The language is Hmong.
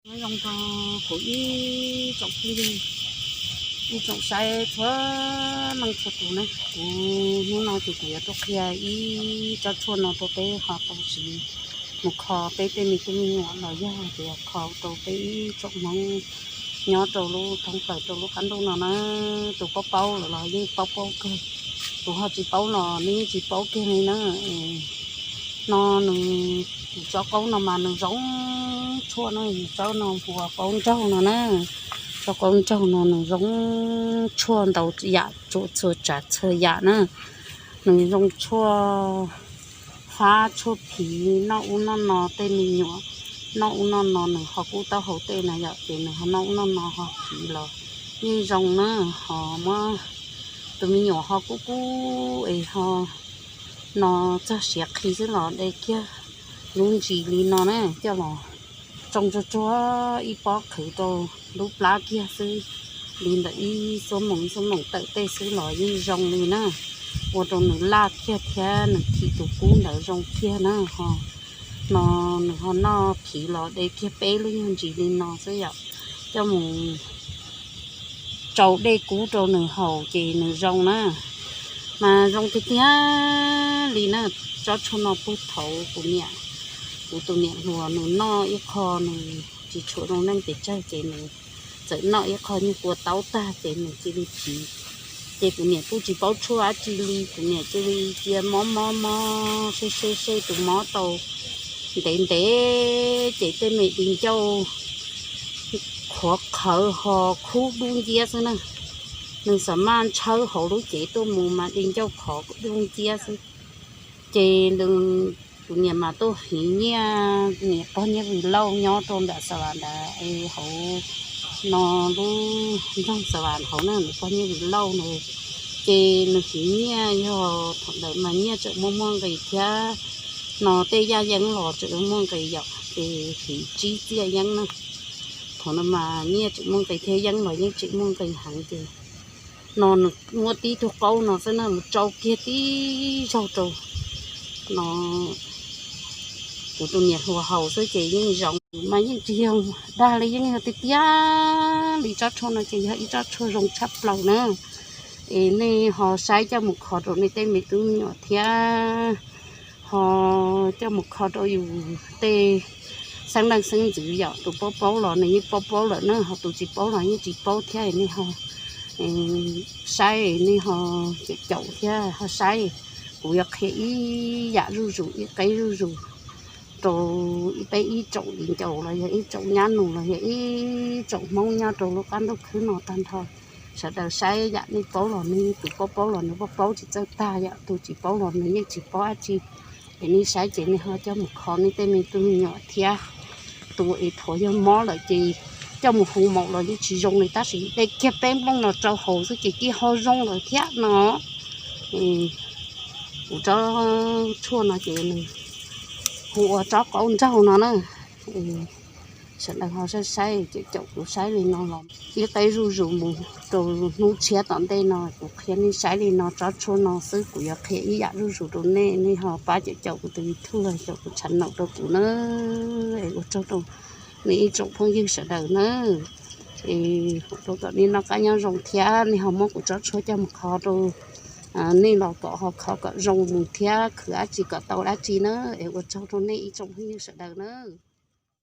Nyob zoo rau kuv ib tsoom phooj ywg, ib tsoom saib txhua leej txhua tus na. Kuv hnub no ces kuv yuav tuaj qhia ib tsob tshuaj no rau peb ho tau siv mus kho peb tej me tub me nyuam los yog tias kho rau peb ib tsoom Hmoob nyob rau lub thoob plaws rau lub qab ntuj no na. Tus paub paub lawm los yeej paub paub kawg, tus ho tsis paub los nws yeej tsis paub kiag li na. No nws, tsob qaub no mas nws zoo tshuaj na, tsob no hu ua qaub nraug no na. Tsob qaub nraug no nws zoo tshuaj ntau yam, tsuam txhua tsav txhua yam na. Nws zoo tshuaj fab tshuaj phiv, noj ub noj no tej me nyuam noj ub noj no nws ho kub taub hau tej na yom, ces nws ho noj ub noj no ho phiv los yeej zoo na. Ho muab tus me nyuam ho kub kub es ho no txog siav qhi xwb los de kiag lub ntsis li no na, coj los tsoo tsuag tsuag ib pob qhwv rau lub plab kiag xwb, li ntawm ib xuab moos xuab moos tawm tej xwb los yeej zoo li na. Ua rau nws laj kiag thiab nws thim tus kub ntawd zoo kiag na. Ho no nws ho noj phiv los de kiag peb lub nyuag ntsis li no xwb yom, coj mus tsau dej kub rau nws haus ces nws zoo na. Mas zoo tiag tiag li na. Tsob tshuaj no puag thaum kuv niam, kuv tus niam hluas nws noj ib qho, nws tsis tshua zoo neej pes tsawg ces nws txawm noj ib qho nyuag kua taub tag ces nws cia li phiv. Ces kuv niam kuj tsis paub tshuaj dab tsi li, kuv niam cia li cia mob mob mob sej sej sej tus mob tau ntev ntev ces tej me di ncauj qhuav qhawv ho khub dub nciab xwb na. Nws xam maj ntshawb hauv lub cev tuaj mus mas di ncauj khov dub nciab xwb. Ces nws, kuv niam mas tuaj hiv nyiaj, niam pog Nyiaj Vwm Lauj nyob rau nram Xa Vam ntawd es hauv no lub nroog Xa Vam hauv na, niam pog Nyiaj Vwm Lauj na. Ces nws hiv nyiaj yog thaum ntawd mas nyiaj tseem muaj muaj nqis thiab, no tej yaj yeeb los tseem muaj nqis yom, ces hiv tsib txiaj yeeb na. Thaum no mas nyiaj tseem muaj nqis thiab yeeb los yeej tseem muaj nqis heev ces no nws muab tib tug qaub no xwb na mus tsau kiag tib zaug rau no kuv tus niam hluas haus xwb ces yeej zoo. Mas yeej tsis yog dag li, yeej yog tiag tiag li. Tsob tshuaj no ces yog ib tsob tshuaj zoo tshaj plaws na. Es nej ho saib coj mus kho rau nej tej me tub me nyuam thiab ho coj mus kho rau yus tej xeeb leej xeeb ntxwv yom. Tus paub paub los nws yeej paub paub lawm na, ho tus tsis paub los yeej tsis paub thiab. Nej ho saib, nej ho caum caum thiab ho saib. Kuv yuav qhia ib yam zuj zus, ib qeb zuj zus rau ib peb ib tsoom viv ncaus los yog ib tsoom nyab nus los yog ib tsoom Hmoob nyob rau lub qab ntuj khwb no tag nrho. Sawv daws saib, yam nej paub los nej, tus paub paub los nws paub paub tsis txawj tag, yam tus tsis paub los nws yeej tsis paub dab tsi. Es nej saib ces nej ho coj mus kho nej tej me tub me nyuam thiab. Tus es thuav yog mob lawm ces coj mus hu maum los yeej tsis zoo li, tab sis de kiag peb nplooj no rau haus xwb ces twb ho zoo lawm thiab no. Kuv tsob tshuaj no ces nws hu ua tsob qaub nraug no na. Sawv daws ho saib saib, caum caum kuv saib li no los ib qeb zuj zus mus rau hnub tshiab tom ntej no kuv qhia nej saib li no. Tsob tshuaj no xwb kuv yuav qhia ib yam zuj zus rau nej, nej ho pab caum caum kuv tus YouTube los caum kuv channel rau kuv na. Es ua tsaug rau nej ib tsoom phooj ywg sawv daws na. Es ua rau kom nej noj qab nyob zoo thiab nej ho muab kuv tsob tshuaj coj mus kho rau nej los kom ho kho kom zoo mus thiab khwv dab tsi kom tau dab tsi na. Es ua tsaug rau nej ib tsoom phooj ywg sawv daws na.